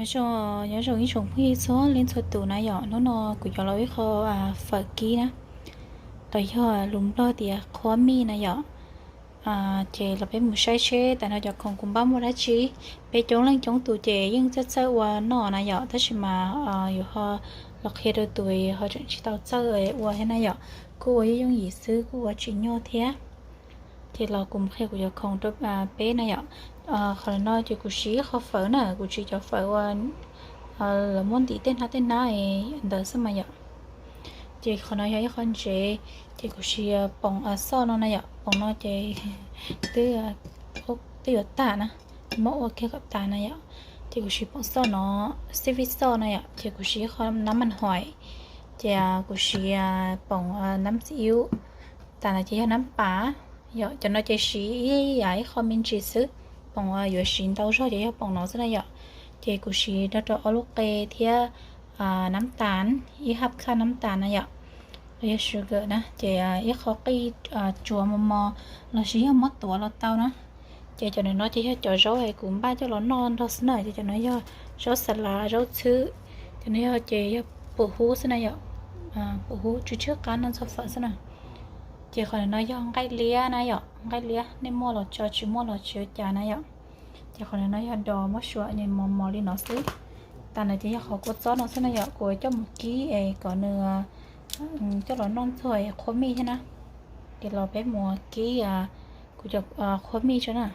Nyob zoo, nyob zoo ib tsoom phooj ywg txhua leej txhua tus na yom. Hnub no kuv yuav los ua ib qho fawm kib na, los yog lus Nplog tias qhuav mij na yom. Ces los peb mus saib seb tas no cov khoom kuv npaj muaj dab tsi. Peb coob leej coob tus ces yeej txawj txawj ua noj na yom, tab sis mas yuav ho los qhia rau tus ho tseem tsis tau txawj ua thiab na yom. Kuj ua yooj yooj yim xwb, kuj ua tsis nyuaj thiab. Ces los kuv mus qhia kuv cov khoom rau peb na yom. Qhov no ces kuv siv ib qho fawm na, kuv siv cov fawm uas lawv muab ntim tej hnab tej hnab ntawd xwb mas yom. Ces qhov no yog ib qho ntsev, ces kuv siv poom xoj no na yom. Poom no ces twb yuav tag na, muab ua kiag kom tas na yom. Ces kuv siv poom xoj no, xib fib xoj na yom, ces kuv siv ib qho nab mas hoim, ces kuv siv poom nab xib ib, tas no ces yog nab pas yom. Cov no ces siv ib yam ib qho me ntsis xwb. Poom yuav siv ntau zog ces yog poom no xwb na yom. Ces kuv siv rau rau ob lub qe thiab nab tas, ib hab khaj nab tas na yom, los yog sugar na, ces ib qho qij tsuav mos mos lossis yog muab tuav los tau na. Ces cov no ces yog cov zaub es kuv npaj coj los noj nrog xwb na, ces cov no yog zaub xa las zaub txhwb, cov no yog ces yog pum hub xwb na yom. Pum hub tsw tsw qab noj txog fawm xwb na. Ces qhov no yog nqaij liab na yom, nqaij liab nej muaj los tso, tsis muaj los tsis ua cas na yom. Ces qhov no yog dos muab suav mos mos li no xwb. Tas no ces yog qhov kua txob no xwb na yom, kuv coj mus kib es kom nws coj los noj ntxuag es qhuav mij thiab na. Ces los peb mus kib kuv cov qhuav mij tso na.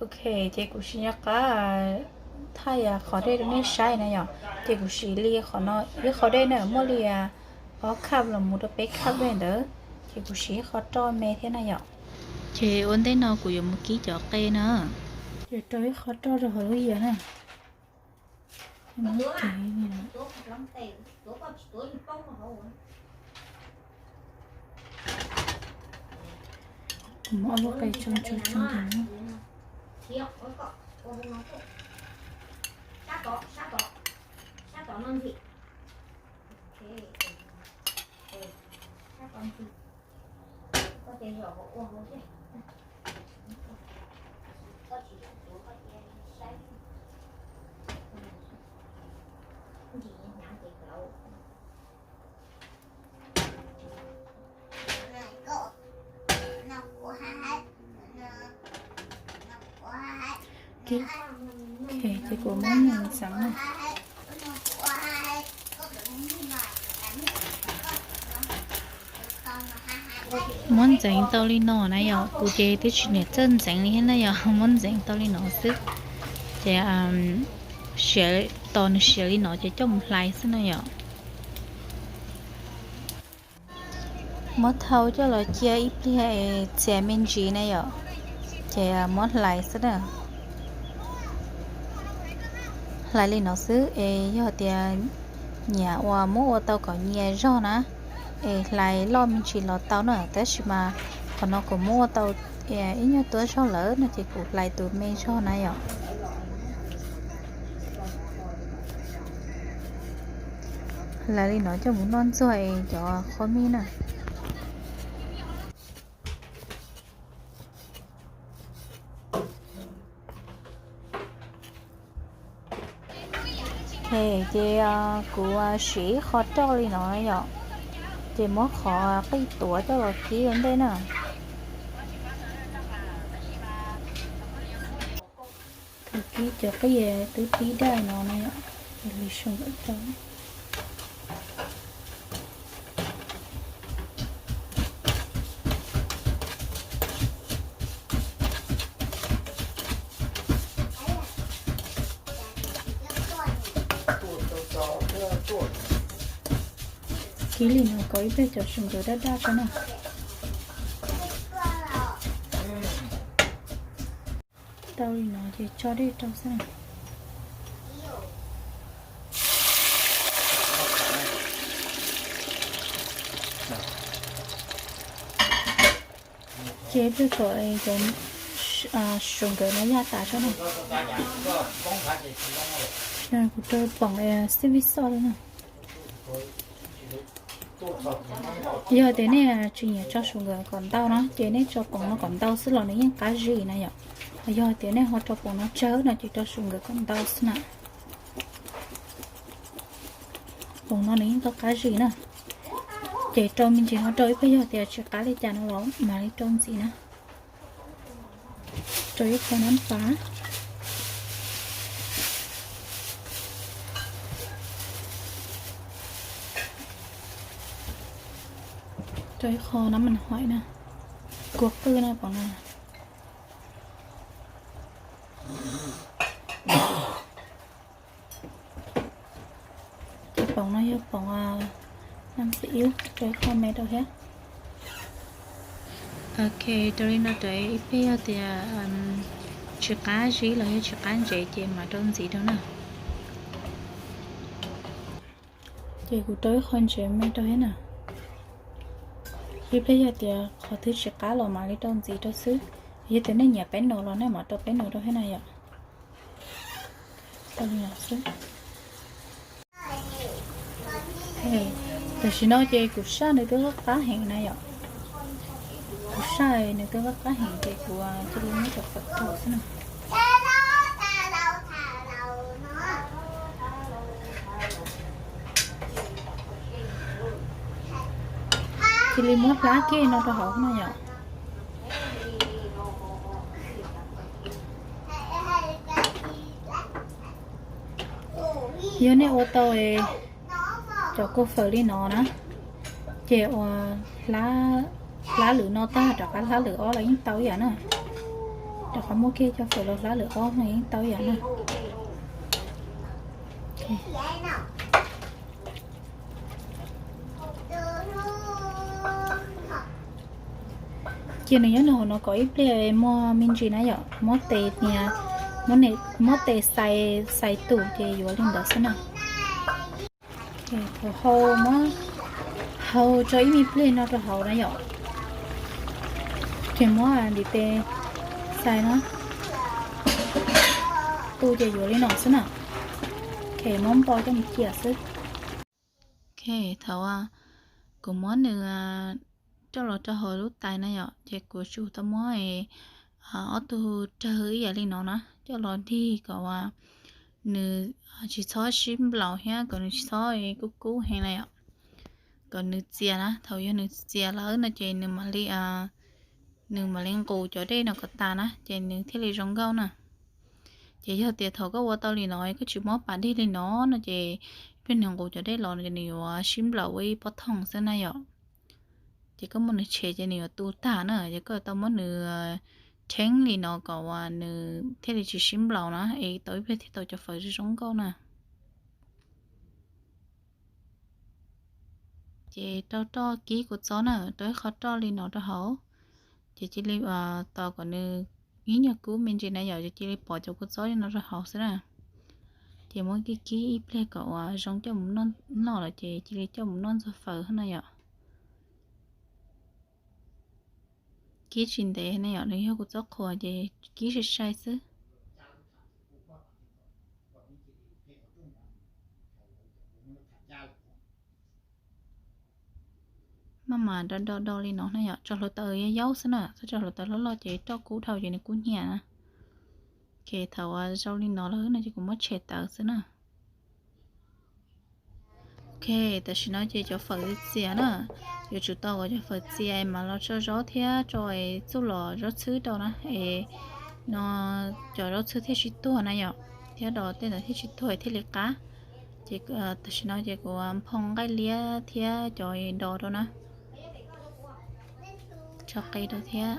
Ok, ces kuv siv nyob qab thaij qhov dej rau nej saib na yom. Ces kuv siv li qhov no ib qho dej na, muaj li ob khaj los mus rau peb khaj dej ntawd. Ces kuv siv ib qho roj me thiab na yom. Ces ua ntej no kuv yuav mus kib cov qe na. Ces rau ib qho roj rau hauv lub yias na. Kuv muab ob lub qe tso tso tso ntawm no. Ces kuv muab nws ntxeev na. Muab ntxeev tau li no na yom, kuv ces twb tsis niam txawj ntxeev li thiab na yom, muab ntxeev tau li no xwb. Ces siav, tos nws siav li no ces coj mus hlais xwb na yom. Muab thau coj los cia ib pliag es txias me ntsis na yom, ces muab hlais xwb na. Hlais li no xwb es yog tias nyiam uas muab ua tau kom nyias zog na, es hlais loj me ntsis los tau na, tab sis mas qhov no kuv muab ua tau ib nyuag tuab zog lawm no ces kuv hlais tus me zog na yom. Hlais li no coj mus noj ntxuag es cov qhuav mij na. Ces kuv siv ib qho roj li no yom, ces muab qhov qij tuav coj los kib ua ntej na. Kib cov qij twb tib daj no na yom, ces li soo nkawm rau. Kib li no kom ib pliag cov soo nkawm daj daj rau na. Tau li no ces tso dej rau xwb na. Ces ib pliag kom cov soo nkawm no yaj tas sab na. Kuv rau poom xib fib xoj li na. Yog tias nej tsis nyiam tso soo nkawm kom ntau na, ces nej tso poom no kom ntau xwb los nws yeej qab zis na yom. Yog tias nej ho rau poom no tsawg no ces rau su nkawd kom ntau xwb na. Poom no nws yeej tau qab zis na. Ces rau me ntsis ho rau ib pliag, yog tias tsis qab li cas no los mam li rau ntxiv na. Rau ib qho nab pas. Rau ib qho nab mas hais na, kua qwj na poom no. Ces poom no yog poom nam xi ib, rau ib qho me rau thiab. Ok, rau li no rau ib pliag, yog tias tsis qab zib los yog tsis qab ntsev ces mam rau ntxiv rau na. Ces kuv rau ib qho ntsev me rau thiab na. Ib pliag yog tias qhov twg tsis qab los mam li rau ntxiv rau xwb. Yog tias nej nyiam peb nus los nej mam rau peb nus rau thiab na yom. Tam sim no ces kuv saj nws twb qab qab heev na yom. Kuv saj nws twb qab qab heev ces kuv cia li muab cov fawm rau xwb na. Cia li muab hlab kiag no rau hauv no yom. Yog nej ua tau cov kua fawm li no na, ces ua hlab lwm no tag rov qab hlab lwm ob los yeej tau ib yam na. Rov qab muab kiag cov fawm los hlab lwm ob no yeej tau ib yam na. Cia nws nyob nws hauv no kom ib pliag muaj me ntsis na yom, muab tes nias, muab tes xais, xais tus ces yuav li ntawd xwb na. Hau, hau tso ib me pliag no rau hauv na yom. Ces muab ntiv tes xais no, tu ces yuav li no xwb na. Ces muab npo coj mus cia xwb. Ok, thaum kuv muab nws coj los rau hauv lub tais na yom, ces kuv tsuas tau muab ob tug rawg ib yam li no na coj los dig kom nws tsis txhob sib nplaum thiab kom nws tsis txhob kub kub heev na yom. Kom nws txias na, thaum yog nws txias lawm no ces nws mam li, nws mam li nqus cov dej no kom tas na ces nws thiaj li zoo nkauj na. Ces yog tias thaum koj ua tau li no koj tsis muab pas dig li no no ces ib pliag nws nqus cov dej los no ces nws yuav sib nplaum ua ib pob thooj xwb na yom. Ces koj muab nws tshem ces nws yuav tu tag na, ces koj tau muab nws theeb li no kom uas nws thiaj li tsis sib nplaum na, es tau ib pliag thiaj tau cov fawm zoo zoo nkauj na. Ces rau roj kib kua txob na, rau ib qho roj li no rau hauv. Ces cia li tos kom nws ib nyuag kub me ntsis na yom, ces cia li pov cov kua txob li no rau hauv xwb na. Ces muab kib kib ib pliag kom uas zoo coj mus noj lawm ces cia li coj mus noj ntxuag fawm na yom. Kib tsis ntev na yom, nws yog kua txob qhuav ces kib sai sai xwb. Maj mam do do do li no na yom, tso hluav taws yau yau xwb na, txhob tso hluav taws loj loj ces roj kub dhau ces nws kub hnyiab na. Ces thaum uas zoo li no lawm no ces kuv muab tshem tawm xwb na. Ok, tam sim no ces cov fawm txias na, yuav tsum tau kom cov fawm txias mas los tso zaub thiab tso txuj lom zaub txhwb rau na, es no cov zaub txhwb thiaj tsis tuag na yom, thiab dos tej ntawd thiaj tsis tuag thiaj li qab. Ces tam sim no ces kuv nphoo nqaij liab thiab cov dos rau na, tso qe rau thiab.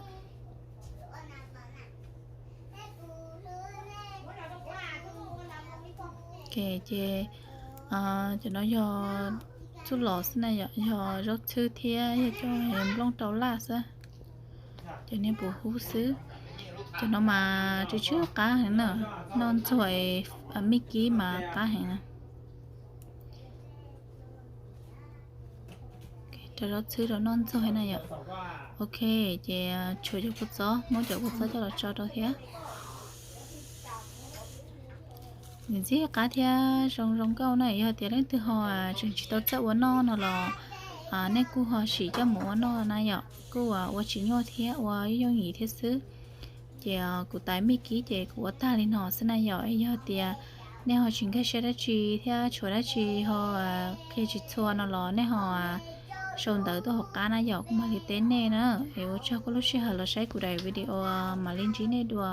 Ces cov no yog txuj lom xwb na yom, yog zaub txhwb thiab yog cov nplooj rau laj xwb. Cov niag puv hub xwb. Cov no mas tsw tsw qab heev na, noj ntxuag me kib mas qab heev na. Rau zaub txhwb rau noj ntxuag na yom. Ok, ces tshuav cov kua txob, muab cov kua txob coj los tso rau thiab. Nws ntxim qab thiab zoo zoo nkauj na, yog tias leej twg ho tseem tsis tau txawj ua noj no los nej kuj ho sim coj mus ua noj na yom, kuj ua tsis nyuaj thiab ua yooj yim thiab xwb. Ces kuv tais mij kib ces kuv ua tag li no xwb na yom. Es yog tias nej ho tsis nkag siab dab tsi thiab tshuav dab tsi ho qhia tsis txhua no los nej ho sau ntawv tuaj hauv qab na yom, kuv mam li teb nej na. Es ua tsaug koj lub sij hawm los saib kuv daim video, mam li ntsib nej dua.